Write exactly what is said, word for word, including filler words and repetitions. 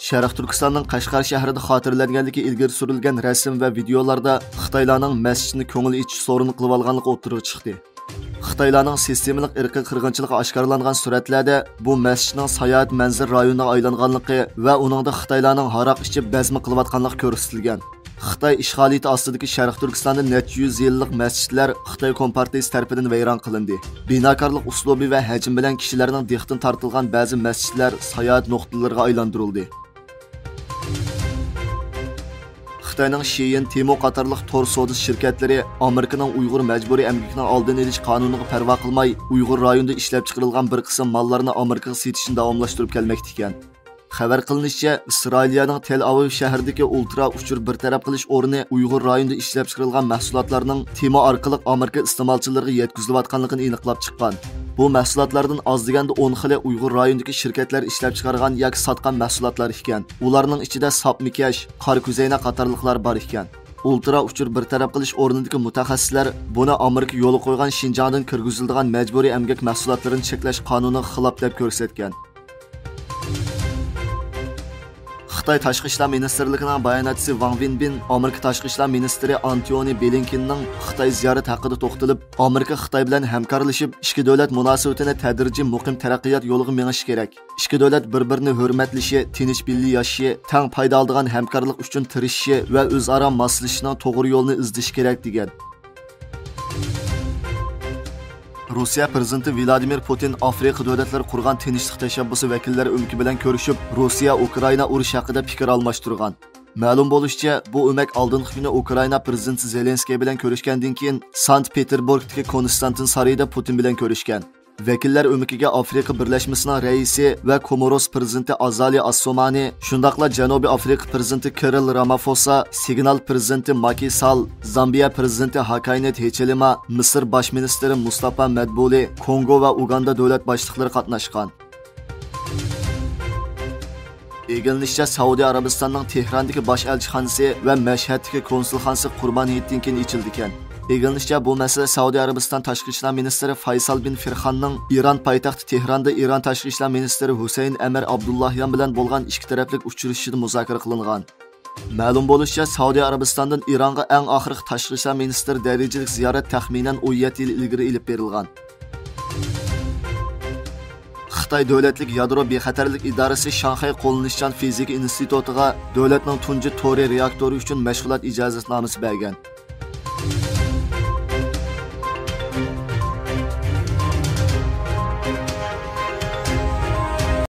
شەرقىي تۈركىستاننىڭ قەشقەر شەھىرىدە خاتىرىلەنگەنلىكى ئىلگىرى سۈرۈلگەن رەسىم ۋە ۋىدىيولاردا خىتايلارنىڭ مەسچىتنى كۆڭۈل ئېچىش سورۇنى قىلىۋالغانلىقى ئوتتۇرىغا چىقتى. خىتايلارنىڭ سىستېمىلىق ئىرقىي قىرغىنچىلىقى ئاشكارىلانغان سۈرەتلەردە بۇ مەسچىتنىڭ ساياھەت مەنزىرە رايونىغا ئايلانغانلىقى ۋە ئۇنىڭدا خىتايلارنىڭ ھاراق ئىچىپ بەزمە قىلىۋاتقانلىقى كۆرسىتىلگەن. خىتاي ئىشغالىيىتى ئاستىدىكى شەرقىي تۈركىستاندا نەچچە يۈز يىللىق مەسچىتلەر خىتاي كومپارتىيىسى تەرىپىدىن ۋەيران قىلىندى. بىناكارلىق ئۇسلۇبى ۋە ھەجمى بىلەن كىشىلەرنىڭ دىققىتىنى تارتىدىغان بەزى مەسچىتلەر ساياھەت نۇقتىلىرىغا ئايلاندۇرۇلدى. خىتاينىڭ شېيىن، تېمو قاتارلىق تور سودىسى شىركەتلىرى ئامېرىكىنىڭ ئۇيغۇر مەجبۇرىي ئەمگىكىنىڭ ئالدىنى ئېلىش قانۇنىغا پەرۋا قىلماي، ئۇيغۇر رايونىدا ئىشلەپچىقىرىلغان بىر قىسىم ماللارنى ئامېرىكىغا سېتىشنى داۋاملاشتۇرۇپ كەلمەكتە ئىكەن. خەۋەر قىلىنىشىچە، ئىسرائىلىيەنىڭ تەل ئاۋىۋ شەھىرىدىكى ئۇلترا ئۇچۇر بىر تەرەپ قىلىش ئورنى ئۇيغۇر رايونىدا ئىشلەپچىقىرىلغان مەھسۇلاتلارنىڭ تېمو ئارقىلىق ئامېرىكا ئىستېمالچىلىرىغا يەتكۈزۈلۈۋاتقانلىقىنى ئېنىقلاپ چىققان. بۇ مەھسۇلاتلاردىن ئاز دېگەندە ئون خىلى ئۇيغۇر رايونىدىكى شىركەتلەر ئىشلەپچىقارغان ياكى ساتقان مەھسۇلاتلار ئىكەن. ئۇلارنىڭ ئىچىدە ساپمىكەش، قارا كۆزەينەك قاتارلىقلار بار ئىكەن. ئۇلترا ئۇچۇر بىر تەرەپ قىلىش ئورنىدىكى مۇتەخەسسىسلەر بۇنى ئامېرىكا يولغا قويغان شىنجاڭدىن كىرگۈزۈلىدىغان مەجبۇرىي ئەمگەك مەھسۇلاتلىرىنى چەكلەش قانۇنىغا خىلاپ دەپ كۆرسەتكەن. خىتاي تاشقى ئىشلار مىنىستىرلىكىنىڭ باياناتچىسى ۋاڭ ۋېنبىن ئامېرىكا تاشقى ئىشلار مىنىستىرى ئانتونى بلىنكېننىڭ خىتاي زىيارىتى ھەققىدە توختىلىپ، ئامېرىكا خىتاي بىلەن ھەمكارلىشىپ، ئىككى دۆلەت مۇناسىۋىتىنى تەدرىجىي مۇقىم تەرەققىيات يولىغا مېڭىشى كېرەك. ئىككى دۆلەت بىر-بىرىنى ھۆرمەتلىشى، تىنچ بىللە ياشىشى، تەڭ پايدا ئالىدىغان ھەمكارلىق ئۈچۈن تىرىشىشى ۋە ئۆزئارا ماسلىشىشنىڭ توغرا يولىنى ئىزدىشى كېرەك، دېگەن. روسىيە پىرېزىدېنتى ۋلادىمىر پۇتىن ئافرىقا دۆلەتلىرى قۇرغان تىنچلىق تەشەببۇسى ۋەكىللىرى ئۆمىكى بىلەن كۆرۈشۈپ، روسىيە ئۇكرائىنا ئۇرۇشى ھەققىدە پىكىر ئالماشتۇرغان. مەلۇم بولۇشىچە، بۇ ئۆمەك ئالدىنقى كۈنى ئۇكرائىنا پىرېزىدېنتى زېلېنسكىي بىلەن كۆرۈشكەندىن كېيىن، سانكت پېتېربۇرگتىكى كونستانتىن سارىيىدا پۇتىن بىلەن كۆرۈشكەن. ۋەكىللەر ئۆمىكىگە ئافرىقا بىرلەشمىسىنىڭ رەئىسى ۋە كوموروس پىرېزىدېنتى ئازالى ئاسسومانى، شۇنداقلا جەنۇبىي ئافرىقا پىرېزىدېنتى كىرىل رامافوسا، سېگنال پىرېزىدېنتى ماكى سال، زامبىيە پىرېزىدېنتى ھاكاينېت ھېچىلىما، مىسىر باش مىنىستىرى مۇستافا مەدبۇلى، كونگو ۋە ئۇگاندا دۆلەت باشلىقلىرى قاتناشقان. ئىگىلىنىشىچە، سەئۇدى ئەرەبىستاننىڭ تېھراندىكى باش ئەلچىخانىسى ۋە مەشھەدتىكى كونسۇلخانىسى قۇربان ھېيتتىن كېيىن ئېچىلىدىكەن. ئىگىلىنىشىچە، بۇ مەسىلە سەئۇدى ئەرەبىستان تاشقى ئىشلار مىنىستىرى فايسال بىن فىرخاننىڭ ئىران پايتەختى تېھراندا ئىران تاشقى ئىشلار مىنىستىرى ھۈسەيىن ئەمىر ئابدۇللاھيان بىلەن بولغان ئىككى تەرەپلىك ئۇچرىشىشىدا مۇزاكىرە قىلىنغان. مەلۇم بولۇشىچە، سەئۇدى ئەرەبىستاندىن ئىرانغا ئەڭ ئاخىرقى تاشقى ئىشلار مىنىستىرى دەرىجىلىك زىيارەت تەخمىنەن ئون يەتتە يىل ئىلگىرى ئېلىپ بېرىلغان. خىتاي دۆلەتلىك يادرو بىخەتەرلىك ئىدارىسى شاڭخەي قوللىنىشچان فىزىكا ئىنستىتۇتىغا دۆلەتنىڭ تۇنجى تورى رېئاكتورى ئۈچۈن مەشغۇلات ئىجازەتنامىسى بەرگەن.